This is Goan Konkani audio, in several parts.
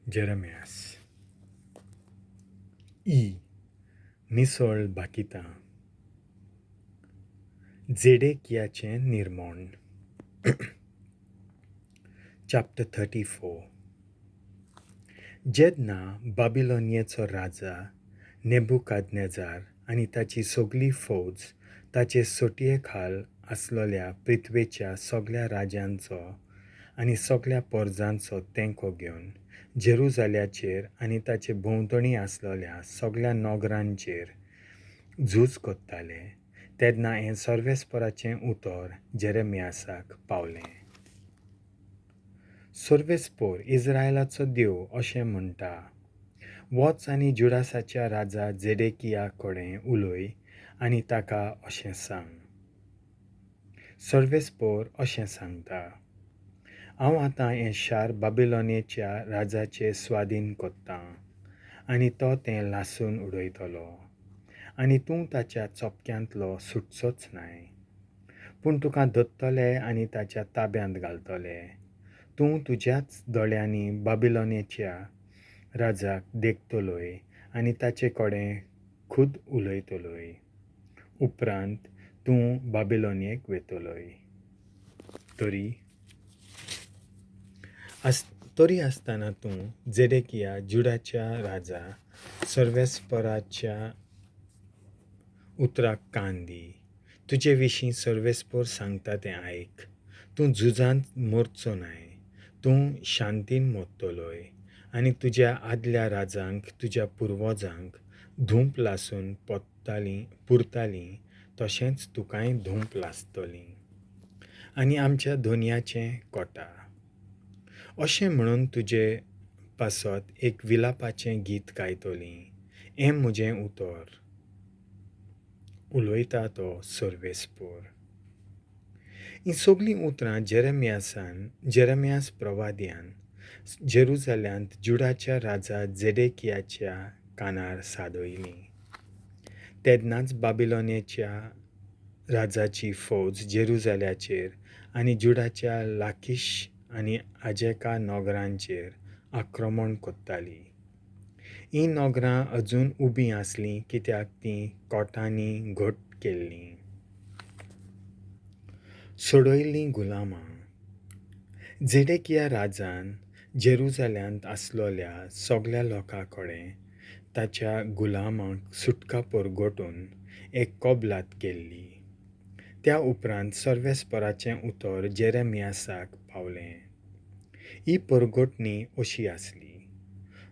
जेरेमियास. ई मिसळ बाकितां. झेडेकियाचें निर्मोण. चॅप्टर 34. जेन्ना बाबिलोनियेचो राजा नेबुकादनेजार आनी ताची सगली फौज ताचे सटये खाल आसलोल्या पृथ्वेच्या सगल्या राजांचो आनी सगल्या पोरजांचो तेंको घेवन जेरुजाल्याचेर आनी ताचे भोंवतणी आसलोल्या सगल्या नगरांचेर झूज कोत्ताले तेन्ना हें सर्वेस्पराचें उतर जेरेमियासाक पावलें. सर्वेस्पोर इस्रायलाचो देव अशें म्हणटा, वच आनी जुडासाच्या राजा जेडेकिया कडेन उलय आनी ताका अशें सांग, सर्वेस्पोर अशें सांगता, हांव आतां हें शार बाबिलोनेच्या राजाचे स्वादीन कोत्तां आनी तो तें लासून उडयतलो आनी तूं ताच्या चपक्यांतलो सुटचोच नाय, पूण तुका धरतले आनी ताच्या ताब्यांत घालतले. तूं तुज्याच दोळ्यांनी बाबिलोनेच्या राजाक देखतलोय आनी ताचे कडेन खुद उलयतलोय. उपरांत तूं बाबिलोनेक वेतलोय. तरी आसतना तूं जेडेकिया जुडाच्या राजा सर्वेस्पराच्या उतराक कान दी. तुजे विशीं सर्वेस्पोर सांगता तें आयक. तूं झुजांत मरचो नाय, तूं शांतीन मरतलोय आनी तुज्या आदल्या राजांक तुज्या पुर्वजांक धूप लासून पुरतालीं तशेंच तुकाय धूप लासतली आनी आमच्या धोनयाचें कोटा. अशें म्हणून तुजे पासत एक विलापाचें गीत गायतलीं. हें म्हजें उतर, उलयता तो सर्वेस्पोर. हीं सगलीं उतरां जेरेमियास प्रवाद्यान जेरुजाल्यांत जुडाच्या राजा जेडेकियाच्या कानार सादयलीं. तेन्नाच बाबिलोनेच्या राजाची फौज जेरुजाल्याचेर आनी जुडाच्या लाकीश आनी आजेका नगरांचेर आक्रमण कोत्ताली. हीं नगरां अजून उबीं आसलीं कित्याक तीं कोटांनी घट केल्लीं. सोडयल्लीं गुलामां. जेडेकिया राजान जेरुजाल्यांत आसलोल्या सगल्या लोकां कडेन ताच्या गुलामांक सुटका परगटून एक कबलात केल्ली. त्या उपरांत सर्वेस्पराचें उतर जेरेमियासाक पावलें. ही परगटणी अशी आसली,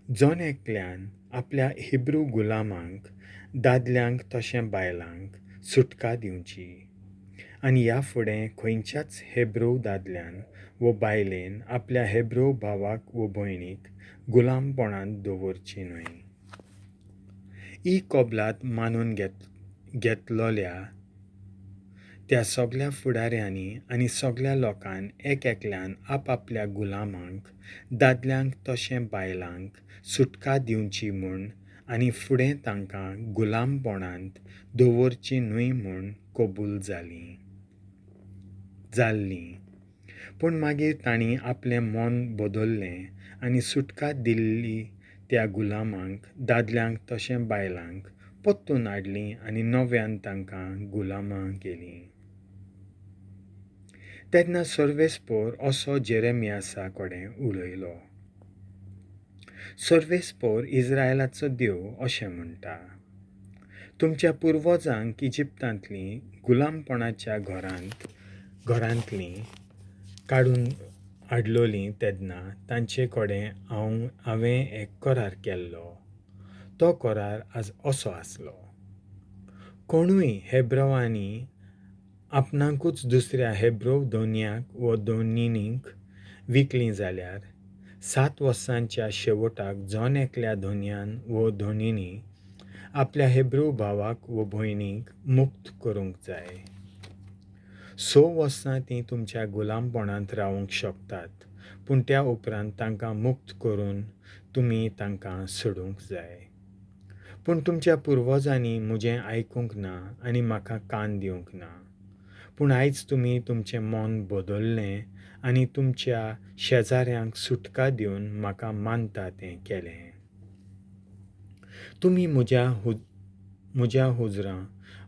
जण एकल्यान आपल्या हिब्रू गुलामांक, दादल्यांक तशें बायलांक सुटका दिवची आनी ह्या फुडें खंयच्याच हेब्रू दादल्यान वो बायलेन आपल्या हेब्रू भावाक वो भयणीक गुलामपणांत दवरची न्हय. ही कबलात मानून घेतलोल्या त्या सगल्या फुडाऱ्यांनी आनी सगल्या लोकान एक एकल्यान आपआपल्या गुलामांक, दादल्यांक तशें बायलांक सुटका दिवची म्हूण आनी फुडें तांकां गुलामपणांत दवरची न्हय म्हूण कबूल जाल्लीं. पूण मागीर तांणी आपलें मन बदल्लें आनी सुटका दिल्ली त्या गुलामांक, दादल्यांक तशें बायलांक परतून हाडलीं आनी नव्यान तांकां गुलामां केलीं. तेन्ना सर्वेस्पोर असो जेरेमियासा कडेन उलयलो. सर्वेस्पोर इस्रायलाचो देव अशें म्हणटा, तुमच्या पुर्वजांक इजिप्तांतलीं गुलामपणाच्या घरांतलीं काडून हाडलोलीं तेन्ना तांचे कडेन हांवें एक करार केल्लो. तो करार असो आसलो, कोणूय हेब्रवांनी आपणाकूच दुसऱ्या हेब्रो दोनयाक वो दोनिनीक विकलीं जाल्यार 7 वर्सांच्या शेवटाक जण एकल्या धनयान वो धनिनी आपल्या हेब्रू भावाक वो भयणीक मुक्त करूंक जाय. 6 वर्सां तीं तुमच्या गुलामपणांत रावंक शकतात, पूण त्या उपरांत तांकां मुक्त करून तुमी तांकां सोडूंक जाय. पूण तुमच्या पुर्वजांनी म्हजें आयकूंक ना आनी म्हाका कान दिवंक ना. पूण आयज तुमी तुमचें मन बदल्लें आनी तुमच्या शेजाऱ्यांक सुटका दिवन म्हाका मानता तें केलें. तुमी म्हज्या हुजरां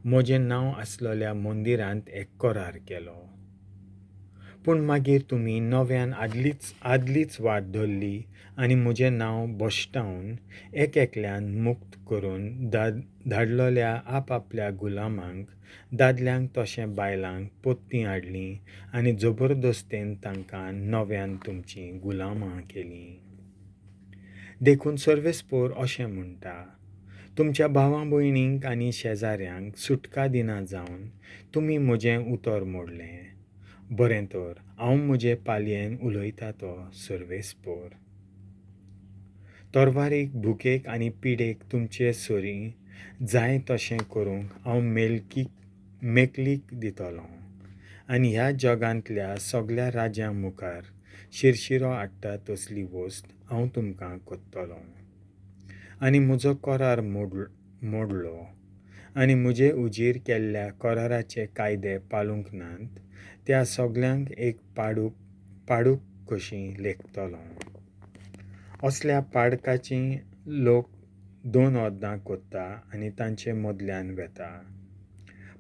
म्हजें नांव आसलेल्या मंदिरांत एक करार केलो. पूण मागीर तुमी नव्यान आदलीच वाट धरली आनी म्हजें नांव भश्टावन एक एकल्यान मुक्त करून धाडलेल्या आपआपल्या गुलामांक, दादल्यांक तशें बायलांक पोत्तीं हाडलीं आनी जबरदस्तेन तांकां नव्यान तुमचीं गुलामां केलीं. देखून सर्वेस्पोर अशें म्हणटा, तुमच्या भावा भयणींक आनी शेजाऱ्यांक सुटका दिना जावन तुमी म्हजें उतर मोडलें. बरें तर, हांव म्हजे पालयेन उलयता तो सर्वेस्पोर. तरवारीक, भुकेक आनी पिडेक तुमचे सरीं जाय तशें करूंक हांव मेकलीक दितलों आनी ह्या जगांतल्या सगल्या राज्यां मुखार शिरशिरो हाडटा तसली वस्त हांव तुमकां करतलों. आनी म्हजो करार मोडलो आनी म्हजे उजीर केल्ल्या कराराचे कायदे पाळूंक नात त्या सगल्यांक एक पाडूक कशी लेखतलो. असल्या पाडकाची लोक 2 अर्दां कोत्ता आनी तांचे मदल्यान वेता.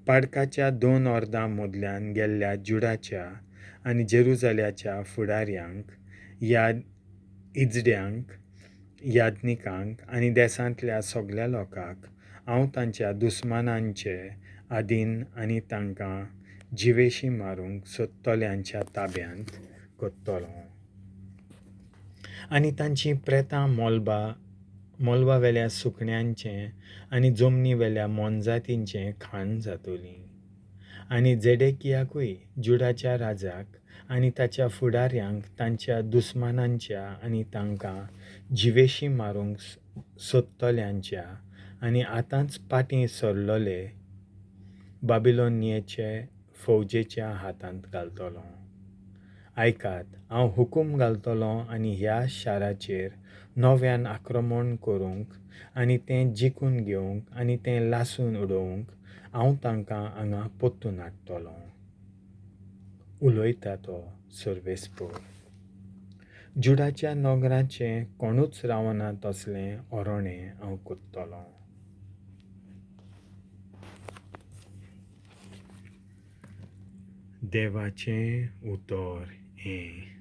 पाडकाच्या 2 अर्दां मदल्यान गेल्ल्या जुडाच्या आनी जेरुजाल्याच्या फुडाऱ्यांक, इजड्यांक, याज्ञिकांक आनी देसांतल्या सगल्या लोकांक हांव तांच्या दुस्मानांचे आदीन आनी तांकां जिवेशी मारूंक सोदतल्यांच्या ताब्यांत करतलों. आनी तांचीं प्रेतां मोलबावेल्या सुकण्यांचें आनी जमनीवेल्या मोनजातींचें खाण जातलीं. आनी जेडेकियाकूय जुडाच्या राजाक आनी ताच्या फुडाऱ्यांक तांच्या दुस्मानांच्या आनी तांकां जिवेशी मारूंक सोदतल्यांच्या आनी आतांच पाटीं सरलेले बाबिलोनियेचे फौजेच्या हातांत घालतलो. आयकात, हांव हुकूम घालतलो आनी ह्या शाराचेर नव्यान आक्रमण करूंक आनी तें जिखून घेवंक आनी तें लासून उडोवंक हांव तांकां हांगा परतून हाडटलो. उलयता तो सर्वेस्पोर. जुडाच्या नगराचें कोणूच रावना तसलें ओरणें हांव करतलों. देवाचें उतर हें.